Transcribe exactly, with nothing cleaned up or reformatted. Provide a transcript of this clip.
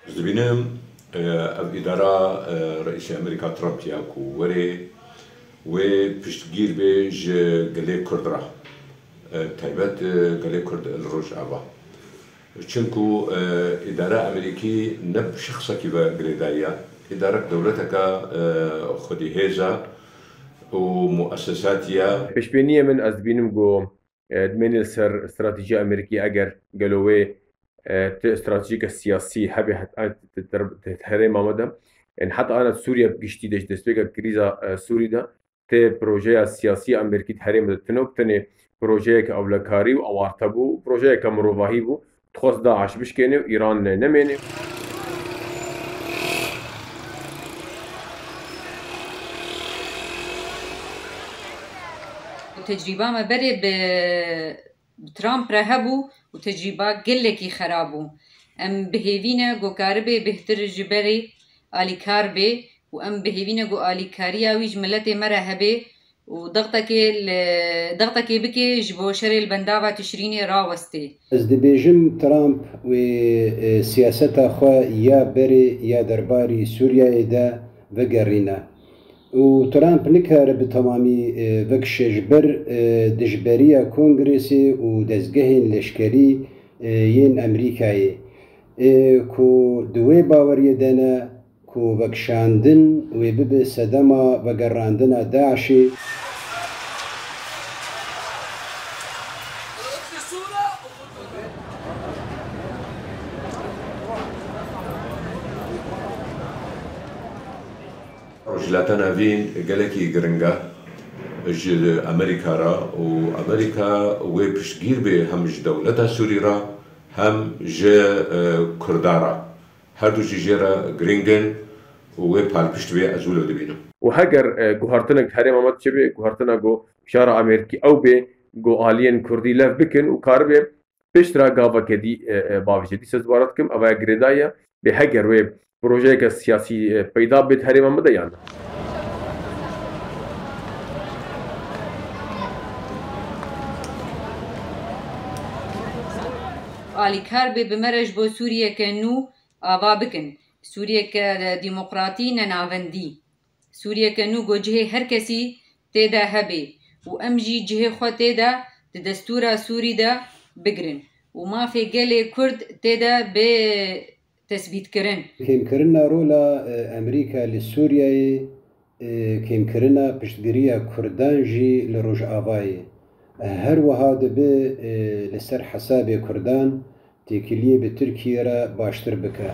Ez dibînim, e, ev îdara, e, Reîsê Amerîka Trump ya ku were, wê piştgîr bê ji gelê Kurd re, e, taybet, e, gelê Kurd li Rojava. Çinku, e, îdara Amerîkî ne bi şexsekî ve girêdayî ye. Îdarek dewleteke, e, xwedî hêz e û muesesatî ye. Pêşbîniyê min, ez dibînim ku, e, dimênê li ser stratejiya Amerîkî, eger gelo wê, e, ti stratejiyeke siyasî hebe het-, e, ti, ti, ti herêma me de, yani heta ana Sûriye bi giştî de ji destpêka krîza, e, Sûrî de, tê projeya siyasî ya Amerîkî di herêmê de tune û tenê projeyeke ewlekarî û awarte bû, projeyeke mirovahî bû, dixwest DAIŞ bişkêne û Îran ne-, nemêne. Tecrîba me berê bi, bi Trump re hebû û tecrîba gelekî xerab bû. Em bi hêvî ne ku karibê bêhtir ji berê alîkar bê û em bi hêvî ne ku alîkariya wî ji miletê me re hebe û dextekê li, dextekê bike ji bo şerê li bendava Tişrînê rawestê. Ez dibêjim Trump wê, e, siyaseta xwe ya berê ya derbarî Sûriyeyê de vegerîne. Û Trump nikare bi temamî, e, vekişe ji ber, e, dijberiya Kongresê û dezgehên leşkerî, e, yên Amerîkayê, e, ku di wê baweriyê de ne ku vekişandin wê bibe sedema vegerandina DAIŞê. Rojhilata Navîn gelekî giring e ji Amerîka re û Amerîka wê piştgîr bê hem ji dewleta Sûrî re hem ji, e, Kurda re. Her du jî jê re giring in û wê palpişt bê, ez wilo dibînim. Û heger, e, guhertinek herêma me diçe bê, guhertina ku şara Amerîkî ew bê ku aliyên Kurdî lev bikin û karibe piştre gaveke dî, e, e, bavêje. Dîsa dubare dikim, eva girêdayî ye. Bê heger wê projeyeke siyasî, e, peyda bê di herêma me de yan na? Alîkar bê bi me re ji bo Sûriyeke nû ava bikin. Sûriyeke demokratî ne navendî. Sûriyeke nû ku cihê her kesî tê de hebe û em jî cihê xwe tê de di destûra Sûrî de bigirin û mafê gelê Kurd tê de bê tesbîtkirin. Kêmkirina rola, e, Amerîka li Sûriyeyê, e, kêmkirina piştgiriya Kurdan jî li Rojavayê. E, her wiha dibe, e, li ser hesabê Kurdan têkiliyê bi Tirkiyê re baştir bike.